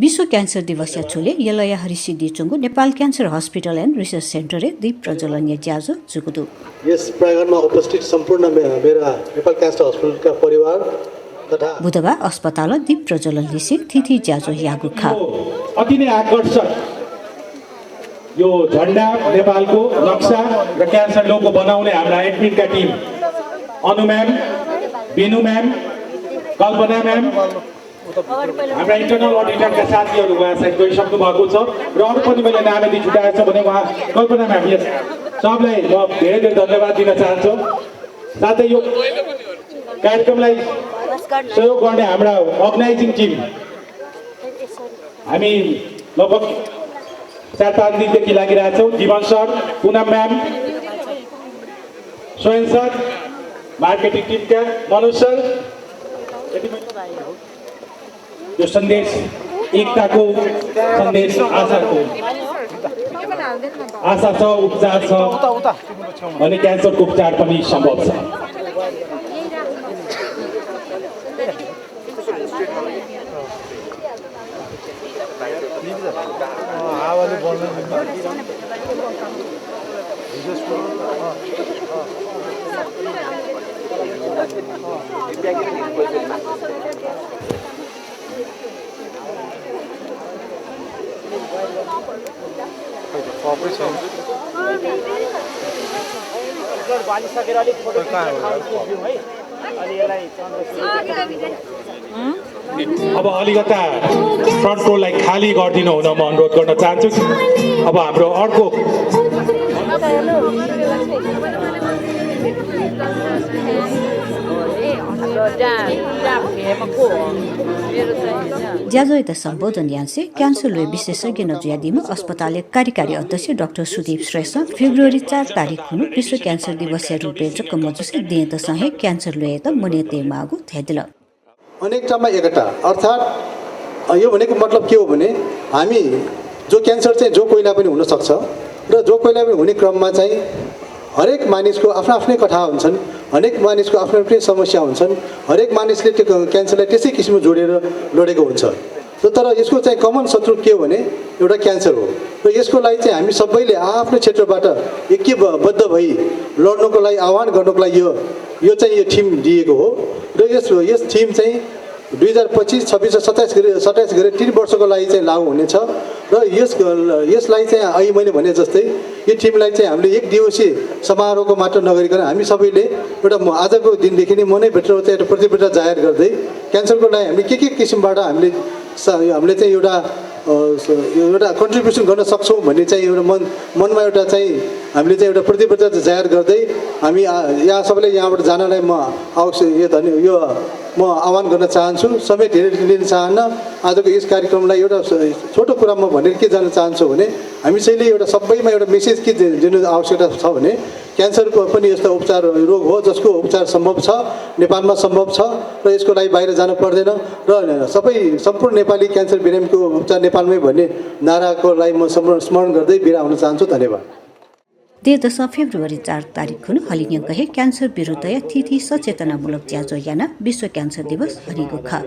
विश्व क्यान्सर दिवस याछोले यलया हरिसिद्धि चुङ्गु Nepal cancer hospital and research centre दीप प्रज्वलन ज्याजो जुगुदु यस प्राङ्गणमा उपस्थित सम्पूर्ण मेरा नेपाल क्यान्सर हस्पिटलका परिवार तथा बुधबार अस्पताल दीप प्रज्वलन लिसे तिथि ज्याजो यागु खा अति नै आकर्षक यो झण्डा नेपालको नक्सा र क्यान्सर लोगो बनाउने हाम्रा एडमिनका टिम अनु म्याम, बेनु म्याम, कल्पना म्याम, हाम्रा इन्टरनल अडिटरका साथीहरू उहाँ सायद गइसक्नु भएको छ र अरू पनि मैले नाम यदि छुट्याएको छ भने उहाँ कल्पना म्याम यस सबलाई म धेरै धेरै धन्यवाद दिन चाहन्छु। साथै यो कार्यक्रमलाई सहयोग गर्ने हाम्रा अर्गनाइजिङ टिम हामी लगभग 4-5 दिनदेखि लागिरहेछौँ। जीवन सर, पुनम म्याम, स्वयं सर, मार्केटिङ टिमका मनोज सर, यो सन्देश एकताको सन्देश आशा छ, उपचार छ भने क्यान्सरको उपचार पनि सम्भव छ। अब अलिकता फ्रन्ट रोलाई खाली गरिदिनु हुन म अनुरोध गर्न चाहन्छु। अब हाम्रो अर्को ज्याजो यता सम्बोधन यान्से क्यान्सर लोय विशेषज्ञ नजुयादिमा अस्पताल कार्यकारी अध्यक्ष डाक्टर सुदीप श्रेष्ठ फेब्रुअरी 4 तारिक हुनु विश्व क्यान्सर दिवस रूपे जक मजुसे देत सहे क्यान्सर लोय त मनेते मागु थेदिल अनेकतामा एकता अर्थात् यो भनेको मतलब के हो भने हामी जो क्यान्सर चाहिँ जो कोहीलाई पनि हुन सक्छ र जो कोहीलाई पनि हुने क्रममा चाहिँ हरेक मानिसको आफ्ना आफ्नै कथा हुन्छन्, हरेक मानिसको आफ्नो आफ्नै समस्या हुन्छन्, हरेक मानिसले त्यो क्यान्सरलाई त्यसै किसिममा जोडेर लडेको हुन्छ। तर यसको चाहिँ कमन शत्रु के हो भने एउटा क्यान्सर हो र यसको लागि चाहिँ हामी सबैले आफ्नो क्षेत्रबाट ऐक्यबद्ध भई लड्नको लागि आह्वान गर्नको लागि यो चाहिँ यो थिम दिएको हो र यस थिम चाहिँ 2025, 26 र 27 गरे 3 वर्षको लागि चाहिँ लागू हुनेछ र यसलाई चाहिँ अहिले मैले भने जस्तै यो टिमलाई चाहिँ हामीले एक दिवसीय समारोहको मात्र नगरिकन हामी सबैले एउटा आजको दिनदेखि नै मनैभित्र चाहिँ एउटा प्रतिबद्धता जाहेर गर्दै क्यान्सरको लागि हामीले के किसिमबाट हामीले चाहिँ एउटा कन्ट्रिब्युसन गर्न सक्छौँ भन्ने चाहिँ एउटा मनमा एउटा चाहिँ हामीले चाहिँ एउटा प्रतिबद्धता जाहेर गर्दै हामी यहाँ सबैले यहाँबाट जानलाई म आह्वान गर्न चाहन्छु। समय धेरै लिन चाहन्न। आजको यस कार्यक्रमलाई एउटा छोटो कुरामा भनेर के जान्न चाहन्छु भने हामी चाहिँ एउटा सबैमा एउटा मेसेज के दिनु आवश्यकता छ भने क्यान्सरको पनि यस्तो उपचार रोग हो जसको उपचार सम्भव छ, नेपालमा सम्भव छ र यसको लागि बाहिर जानु पर्दैन र सम्पूर्ण नेपाली क्यान्सर बिरामीको उपचार नेपालमै भन्ने नाराको लागि म स्मरण गर्दै बिदा हुन चाहन्छु। धन्यवाद। देदस फेब्रुअरी 4 तारिक हुनु हलिङ कहे क्यान्सर विरुद्ध तिथि सचेतनामूलक ज्याजो याना विश्व क्यान्सर दिवस हरिगो खा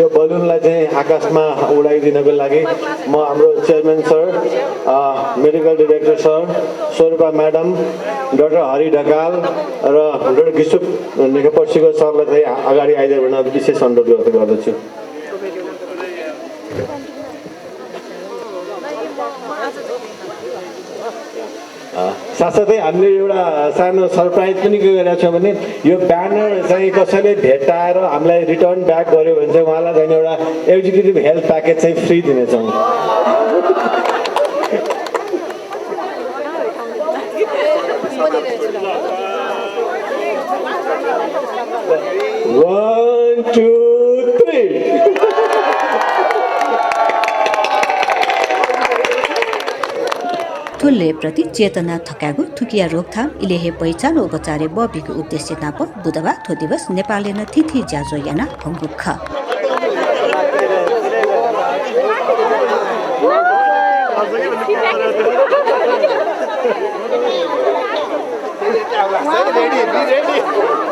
यो बलुनलाई चाहिँ आकाशमा उडाइदिनको लागि म हाम्रो chairman sir, medical director sir, स्वरूपा म्याडम, डाक्टर हरि ढकाल र डाक्टर गिसुक नेकपक्षीको सरलाई चाहिँ अगाडि आइदिएर भन्न विशेष अनुरोध गर्दछु। साथसाथै हामीले एउटा सानो सरप्राइज पनि के गरेका छौँ भने यो ब्यानर चाहिँ कसैले भेटाएर हामीलाई रिटर्न ब्याक गर्यो भने चाहिँ उहाँलाई चाहिँ एउटा एक्जिक्युटिभ हेल्थ प्याकेज चाहिँ फ्री दिनेछौँ। One, two, three. थुल्ले प्रति चेतना थकागु थुकिया रोकथाम इलेहे पहिचान उपचारे बबीको उद्देश्य ताप बुधबार थो दिवस नेपालले न तिथि ज्याजो याना हङ्गुख Ready.